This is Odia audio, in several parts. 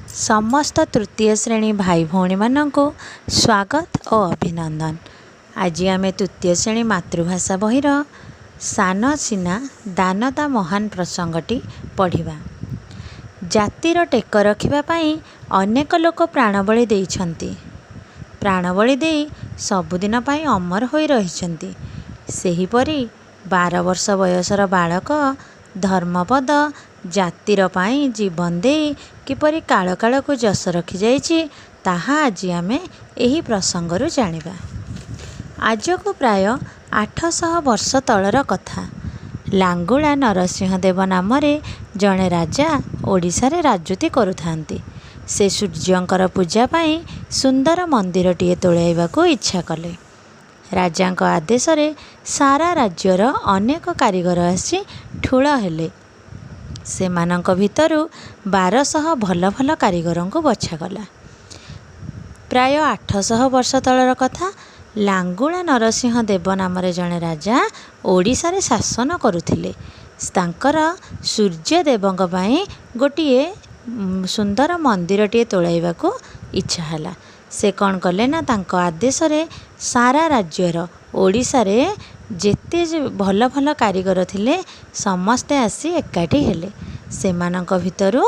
ସମସ୍ତ ତୃତୀୟ ଶ୍ରେଣୀ ଭାଇ ଭଉଣୀମାନଙ୍କୁ ସ୍ୱାଗତ ଓ ଅଭିନନ୍ଦନ। ଆଜି ଆମେ ତୃତୀୟ ଶ୍ରେଣୀ ମାତୃଭାଷା ବହିର ସାନ ସିନା ଦାନତା ମହାନ ପ୍ରସଙ୍ଗଟି ପଢ଼ିବା। ଜାତିର ଟେକ ରଖିବା ପାଇଁ ଅନେକ ଲୋକ ପ୍ରାଣବଳି ଦେଇଛନ୍ତି। ପ୍ରାଣବଳି ଦେଇ ସବୁଦିନ ପାଇଁ ଅମର ହୋଇ ରହିଛନ୍ତି। ସେହିପରି 12 ବର୍ଷ ବୟସର ବାଳକ ଧର୍ମପଦ ଜାତିର ପାଇଁ ଜୀବନ ଦେଇ କିପରି କାଳ କାଳକୁ ଯଶ ରଖିଯାଇଛି, ତାହା ଆଜି ଆମେ ଏହି ପ୍ରସଙ୍ଗରୁ ଜାଣିବା। ଆଜକୁ ପ୍ରାୟ 800 ବର୍ଷ ତଳର କଥା। ଲାଙ୍ଗୁଳା ନରସିଂହ ଦେବ ନାମରେ ଜଣେ ରାଜା ଓଡ଼ିଶାରେ ରାଜୁତି କରୁଥାନ୍ତି। ସେ ସୂର୍ଯ୍ୟଙ୍କର ପୂଜା ପାଇଁ ସୁନ୍ଦର ମନ୍ଦିରଟିଏ ତୋଳାଇବାକୁ ଇଚ୍ଛା କଲେ। ରାଜାଙ୍କ ଆଦେଶରେ ସାରା ରାଜ୍ୟର ଅନେକ କାରିଗର ଆସି ଠୁଳ ହେଲେ। ସେମାନଙ୍କ ଭିତରୁ 1200 ଭଲ ଭଲ କାରିଗରଙ୍କୁ ବଛାଗଲା। ପ୍ରାୟ 800 ବର୍ଷ ତଳର କଥା। ଲାଙ୍ଗୁଳା ନରସିଂହ ଦେବ ନାମରେ ଜଣେ ରାଜା ଓଡ଼ିଶାରେ ଶାସନ କରୁଥିଲେ। ତାଙ୍କର ସୂର୍ଯ୍ୟଦେବଙ୍କ ପାଇଁ ଗୋଟିଏ ସୁନ୍ଦର ମନ୍ଦିରଟିଏ ତୋଳାଇବାକୁ ଇଚ୍ଛା ହେଲା। ସେ କ'ଣ କଲେ ନା, ତାଙ୍କ ଆଦେଶରେ ସାରା ରାଜ୍ୟର, ଓଡ଼ିଶାରେ ଯେତେ ଭଲ ଭଲ କାରିଗର ଥିଲେ, ସମସ୍ତେ ଆସି ଏକାଠି ହେଲେ। ସେମାନଙ୍କ ଭିତରୁ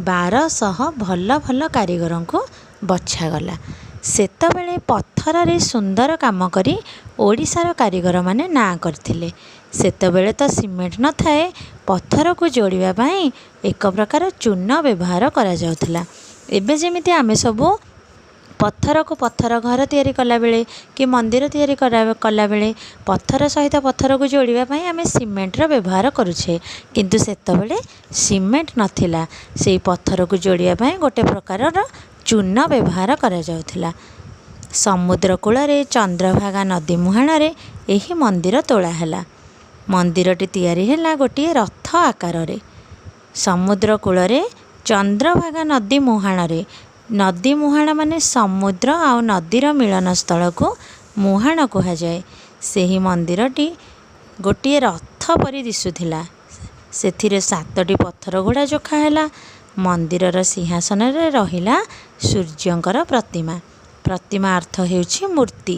1200 ଭଲ ଭଲ କାରିଗରଙ୍କୁ ବଛାଗଲା। ସେତେବେଳେ ପଥରରେ ସୁନ୍ଦର କାମ କରି ଓଡ଼ିଶାର କାରିଗରମାନେ ନାଁ କରିଥିଲେ। ସେତେବେଳେ ତ ସିମେଣ୍ଟ ନଥାଏ। ପଥରକୁ ଯୋଡ଼ିବା ପାଇଁ ଏକ ପ୍ରକାର ଚୂନ ବ୍ୟବହାର କରାଯାଉଥିଲା। ଏବେ ଯେମିତି ଆମେ ସବୁ ପଥରକୁ ପଥର ଘର ତିଆରି କଲାବେଳେ କି ମନ୍ଦିର ତିଆରି କଲାବେଳେ ପଥର ସହିତ ପଥରକୁ ଯୋଡ଼ିବା ପାଇଁ ଆମେ ସିମେଣ୍ଟର ବ୍ୟବହାର କରୁଛେ, କିନ୍ତୁ ସେତେବେଳେ ସିମେଣ୍ଟ ନଥିଲା। ସେଇ ପଥରକୁ ଯୋଡ଼ିବା ପାଇଁ ଗୋଟେ ପ୍ରକାରର ଚୂନ ବ୍ୟବହାର କରାଯାଉଥିଲା। ସମୁଦ୍ର କୂଳରେ ଚନ୍ଦ୍ରଭାଗା ନଦୀ ମୁହାଣରେ ଏହି ମନ୍ଦିର ତୋଳା ହେଲା। ମନ୍ଦିରଟି ତିଆରି ହେଲା ଗୋଟିଏ ରଥ ଆକାରରେ। ସମୁଦ୍ର କୂଳରେ ଚନ୍ଦ୍ରଭାଗା ନଦୀ ମୁହାଣରେ, ନଦୀ ମୁହାଣ ମାନେ ସମୁଦ୍ର ଆଉ ନଦୀର ମିଳନ ସ୍ଥଳକୁ ମୁହାଣ କୁହାଯାଏ, ସେହି ମନ୍ଦିରଟି ଗୋଟିଏ ରଥ ପରି ଦିଶୁଥିଲା। ସେଥିରେ 7ଟି ପଥର ଘୋଡ଼ା ଯୋଖା ହେଲା। ମନ୍ଦିରର ସିଂହାସନରେ ରହିଲା ସୂର୍ଯ୍ୟଙ୍କର ପ୍ରତିମା। ପ୍ରତିମା ଅର୍ଥ ହେଉଛି ମୂର୍ତ୍ତି।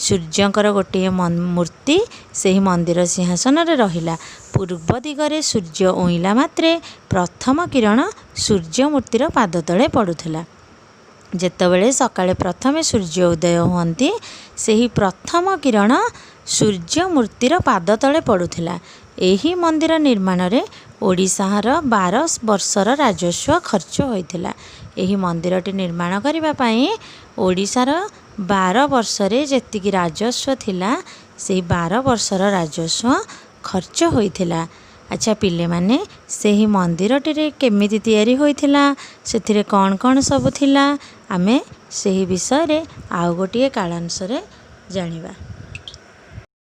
ସୂର୍ଯ୍ୟଙ୍କର ଗୋଟିଏ ମୂର୍ତ୍ତି ସେହି ମନ୍ଦିର ସିଂହାସନରେ ରହିଲା। ପୂର୍ବ ଦିଗରେ ସୂର୍ଯ୍ୟ ଉଇଁଲା ମାତ୍ରେ ପ୍ରଥମ କିରଣ ସୂର୍ଯ୍ୟ ମୂର୍ତ୍ତିର ପାଦ ତଳେ ପଡ଼ୁଥିଲା। ଯେତେବେଳେ ସକାଳେ ପ୍ରଥମେ ସୂର୍ଯ୍ୟ ଉଦୟ ହୁଅନ୍ତି, ସେହି ପ୍ରଥମ କିରଣ ସୂର୍ଯ୍ୟ ମୂର୍ତ୍ତିର ପାଦ ତଳେ ପଡ଼ୁଥିଲା। ଏହି ମନ୍ଦିର ନିର୍ମାଣରେ ଓଡ଼ିଶାର 12 ବର୍ଷର ରାଜସ୍ୱ ଖର୍ଚ୍ଚ ହୋଇଥିଲା। ଏହି ମନ୍ଦିରଟି ନିର୍ମାଣ କରିବା ପାଇଁ ଓଡ଼ିଶାର 12 ବର୍ଷରେ ଯେତିକି ରାଜସ୍ୱ ଥିଲା, ସେଇ 12 ବର୍ଷର ରାଜସ୍ୱ ଖର୍ଚ୍ଚ ହୋଇଥିଲା। ଆଚ୍ଛା ପିଲେମାନେ, ସେହି ମନ୍ଦିରଟିରେ କେମିତି ତିଆରି ହୋଇଥିଲା, ସେଥିରେ କ'ଣ କ'ଣ ସବୁ ଥିଲା, ଆମେ ସେହି ବିଷୟରେ ଆଉ ଗୋଟିଏ କାଳାଂଶରେ ଜାଣିବା।